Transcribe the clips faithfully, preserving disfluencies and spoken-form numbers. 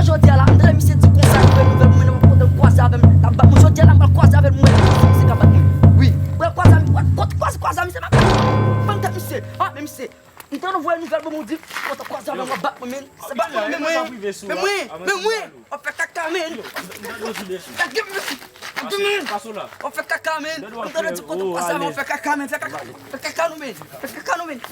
Jodi a la, m tande misye di konsa, li voye nouvèl pou mwen, m ap kote l kwaze avè m, l ap bat mwen. Jodi a la, m pral kwaze avè l pou mwen, misye ka bat mwen. Wi. Pral kwaze avè m, pral kwaze, kwaze avè misye, m ap bat. Fanm tèt misye. Ah, men misye. M tande voye nouvèl pou mwen, di, kote l kwaze avè m, l ap bat mwen, men. Se bat mwen, men mwen. Men mwen, men mwen. W ap fè kaka, men. Gade, men. Gade, men. W ap fè kaka, men. M tande di kote l kwaze avè m, w ap fè kaka, men. Fè kaka, fè kaka nou, men. Fè kaka nou, men.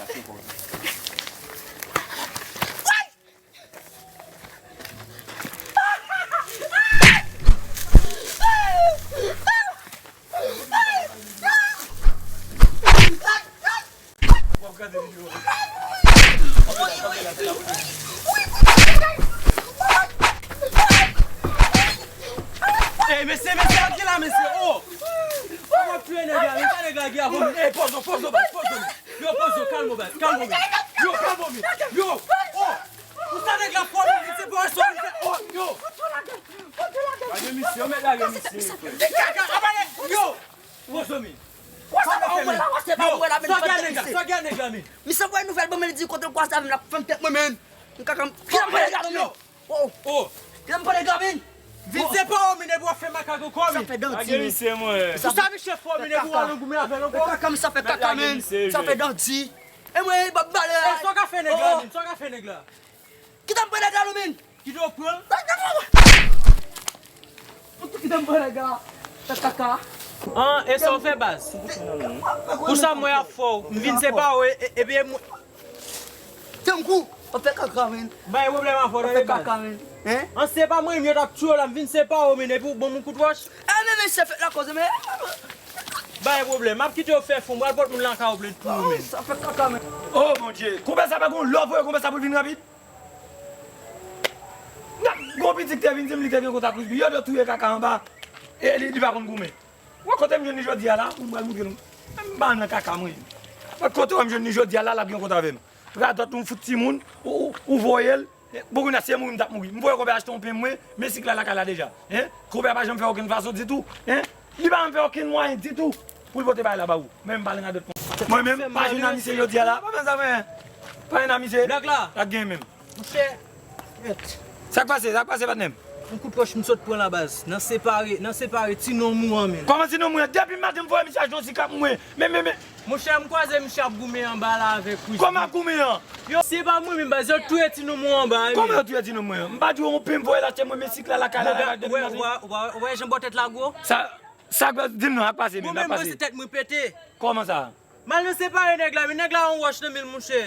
Ey, mesye, mesye, antre la, mesye, oh! Kòman w ap touye nèg la, men sa nèg la gen avè w, men? Ey, poze w, poze w, baz, poze w, men. Yo, poze w, kalme w, baz, kalme w, men. Yo, kalme w, men. Yo, oh! Pou sa nèg la fò, men, se pa sou misye. Oh, yo! Lage misye, yo mèt lage misye. Kaka, abale, yo! Poze w, men. Sa w gen nèg la, sa w gen nèg la, men. Misye voye nouvèl ban mwen, li di kote l kwaze avè m, l ap fè m tèt mwen, men. M kaka, m kaka, m pale gade, men. Oh, oh. Kaka, m pale gade, men. Vin separe w, men, epi w ap fè makak ankò, men. Sa fè danti, men. Lage misye, mwen. Pou sa misye fò, men, epi w al nan goumen avè l ankò. Kaka, men, sa fè kaka, men. Sa fè danti. E mwen, m ap bale. E sa w ka fè nèg la, men? Sa w ka fè nèg la? Kite m pran nèg la non, men. Kite w pran l. Kite m pran nèg la. Fè kaka. An, e sa w fè, baz? Pou sa mwen ap fè w, m vin separe w, e, e, epi mwen. Tankou, w ap fè kaka, men. Bay pwoblèm avè w, tande, baz. Kaka, men. Hein? An, se pa mwen, m yo t ap touye w la, m vin separe w, men, epi w ban m yon kout wòch. E, men, men, se fèt la koze, men. Bay pwoblèm, m ap kite w fè fou, m pral pot moun lakay ou plent pou ou, men. Sa fè kaka, men. Oh, Bondye, konpè sa pa gon lè w voye konpè sa pou l vin rapid? N ap gon pitit te vin di m li te gen kontak Wisby. Yo dwe touye kaka anba. E li, li pa konn goumen. Wè kote m jwenn li jodi a la, m pral moutre nou. M pa nan kaka mwen. Wè kote w m jwenn li jodi a la, l ap gen kontak avè m. Radòt ou fout timoun, ou, ou, ou voye l. Bon, kounye a se mouri m t ap mouri. M voye konpè achte yon pen mwen, men sik la lakay la deja. Hein? Konpè a pa janm fè okenn fason ditou. Hein? Li pa janm fè okenn mwayen ditou pou l pote bagay la ba ou. Men m pale radòt konsa. Mwen menm, pa jwenn a misye jodi a la. Pa fè sa mwen. Pa jwenn a misye. Blag la. Sa k gen menm. Monchè, mèt. Sa k pase? Sa k pase, patnè m? Yon kout wòch m sot pran la, baz. Nan separe, nan separe ti nonm ou an, men. Kòman ti nonm ou an? Depi maten m voye misye achte yon sik ak mwen. Men, men, men. Monchè, m kwaze misye ap goumen anba la avèk Wisby. Kòman ap goumen an? Yo, se pa mwen menm, baz. Yo touye ti nonm ou anba, wi. Kòman yo touye ti nonm mwen an? M pa di w yon pen m voye l achte mwen, men sik la lakay la depi maten. Ou wè, ou wè, ou wè jan bò tèt la gwo? Sa, sa, di m non, sa k pase menm, sa k pase? Mwen menm, mwen se tèt mwen pete. Kòman sa? M al nan separe nèg la, men nèg la yon wòch nan men l, monchè.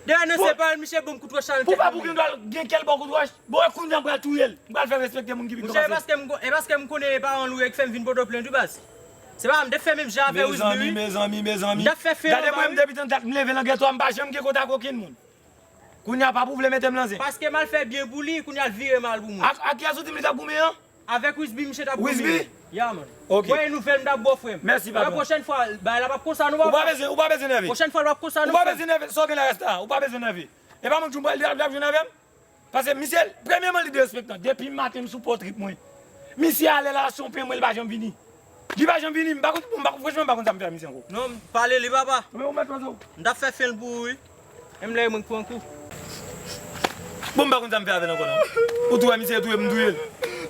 Depi nan separe l, misye ban m kout wòch la nan tèt mwen. Pou pa pou gen dwa gen kèl ba w kout wòch. Bon, e kounye a m pral touye l. M pral fè respekte moun ki pi gran pase l. Monchè, e paske m ko-, e paske m konnen e paran l ou ye ki fè m vin Pòtoprens wi, baz. Se pa m te fè menm jan avè Wisby wi. Mezanmi, mezanmi, mezanmi. M t ap fè fè anba wi. Gade mwen, m depi tan dat m leve nan geto a, m pa janm gen kontak okenn moun. Kounye a pa pou vle mete m nan zen. Paske m al fè byen pou li, kounye a l vire mal pou mwen. Ak, ak kiyès ou di m li t ap goumen an? Avèk Wisby, misye t ap goumen. Wisby? Ya, man. Ok. Voye nouvèl m t ap ba w, frè m. Mèsi, patwon. Pwochèn fwa, bagay la p ap konsa non, papa. Ou pa bezwen, ou pa bezwen nève. Pwochèn fwa, l p ap konsa non, frè m. Ou pa bezwen nève, sa w gen la rès la. Ou pa bezwen nève. E pa mwen k di w li ap, li ap jwenn avè m. Paske misye, premyèman, li derespektan. Depi maten, m sou pòtrip mwen. Misye ale la, se yon pen mwen, li pa janm vini. Li pa janm vini, m pa konn, m pa konn, franchman, m pa konn sa m fè a misye ankò. Non, pale li, papa. Men ou mèt pase w. M t ap fè fen l pou ou, wi. Menm lè mwen k pran kou. Bon, m pa konn sa m fè avè l ankò, non. Ou tou wè misye touye m, touye l.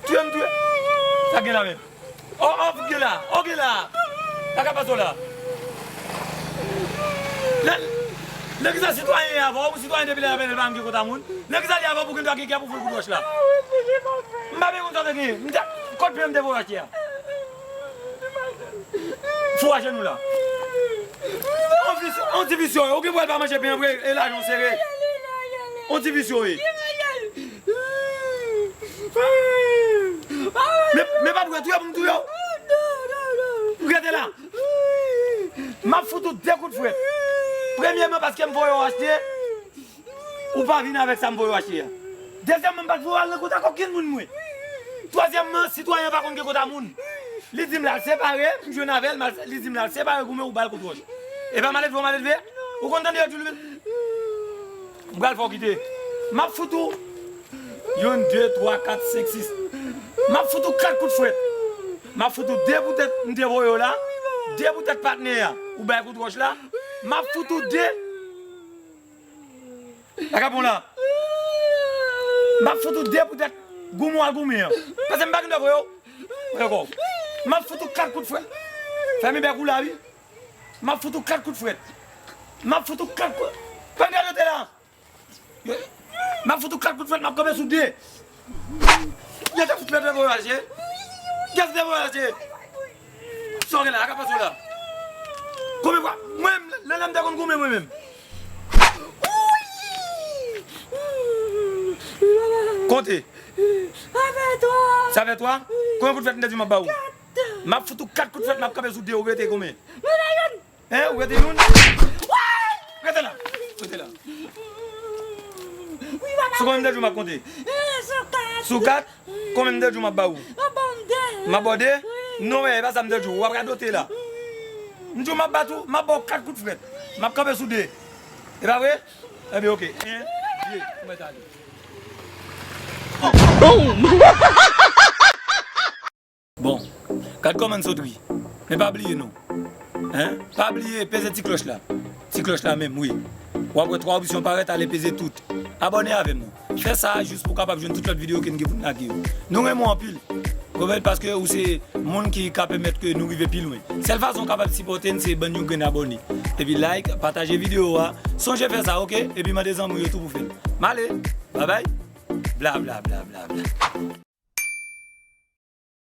Touye m, touye l. Sa k gen la menm? Oh, oh, fout gen la. Oh, gen la. Sa k ap pase w la? Lè, lè kisa sitwayen ye avè w, sitwayen depi lè l ap vini, l pa janm gen kontak moun. Lè kisa li avè w pou gen dwa gen kè pou fè l kout wòch la? M pa byen konn sa w te genyen. M te, kot pen m te voye w achte a? Fou ajenou la. On vis-, on ti visye w ye. Ou gen pou w al pa manje pen an vre, e lajan w sere. On ti visye w ye. Men, men pa pou touye pou m touye w. Ou rete la. M ap fout ou de kout fwèt. Premyèman, paske m voye w achte. Ou pa vin avèk sa m voye w achte a. Dezyèmman, m pa t voye w al nan kontak okenn moun mwen. Twazyèmman, sitwayen an pa konn gen kontak moun. Li di m l al separe, m jwenn avè l, m al, li di m l al separe goumen, ou ba l kout wòch. E pa maledve w maledve? Ou konn tande yo di w li menm? M pral fè w kite. M ap fout ou. Youn, de, twa, kat, senk, sis. M ap fout ou kat kout fwèt. M ap fout ou de pou tèt m te voye w la. De pou tèt patnè a. Ou bay kout wòch la. M ap fout ou de. Vagabon la. M ap fout ou de poutèt goumen w al goumen an. Paske m pa gen dwa voye w. Voye kò w. M ap fout ou kat kout frèt. Fèmen bèk ou la, wi. M ap fout ou kat kout frèt. M ap fout ou kat kout. Pran gade te la. M ap fout ou kat kout frèt, m ap kanpe sou de. Yo te fout mèt devan yo al che. Kiyès devan yo al che? Sa w gen la, a ka pase w la. Konbyen fwa? Mwen menm, lè, lè m te konn goumen mwen menm. Konte. Sa fè twa? Konbyen kout frèt m te di w m ap ba ou? M ap fout ou kat kout frèt, m ap kanpe sou de, ou rete konbyen? Hein, ou rete youn? Rete la. Rete la. Sou konbyen m te di w m ap konte? Sou kat. Konbyen m te di w m ap ba ou? M ap ba w de. Non, men e pa sa m te di w. W ap radote la. M di w m ap bat ou, m ap ba w kat kout frèt. M ap kanpe sou de. E pa vre? Ebyen, oke. En, de, ou mèt ale. Bon, gad kòman n sot ri. Men pa bliye non. Hein? Pa bliye peze ti klòch la. Ti klòch la menm, wi. W ap wè twa opsyon parèt, ale peze tout. Abòne avè m non. Fè sa jis pou w kapab jwenn tout lòt videyo ke n gen pou n lage yo. Nou renmen w anpil. Konprann, paske ou se moun ki ka pèmèt ke nou rive pi lwen. Sèl fason w kapab sipòte n se ban n yon grenn abòne. Epi like, pataje videyo a. Sonje fè sa, oke? Epi mande zanmi w yo tou pou fè l. M ale. Babay. Bla, bla, bla, bla, bla.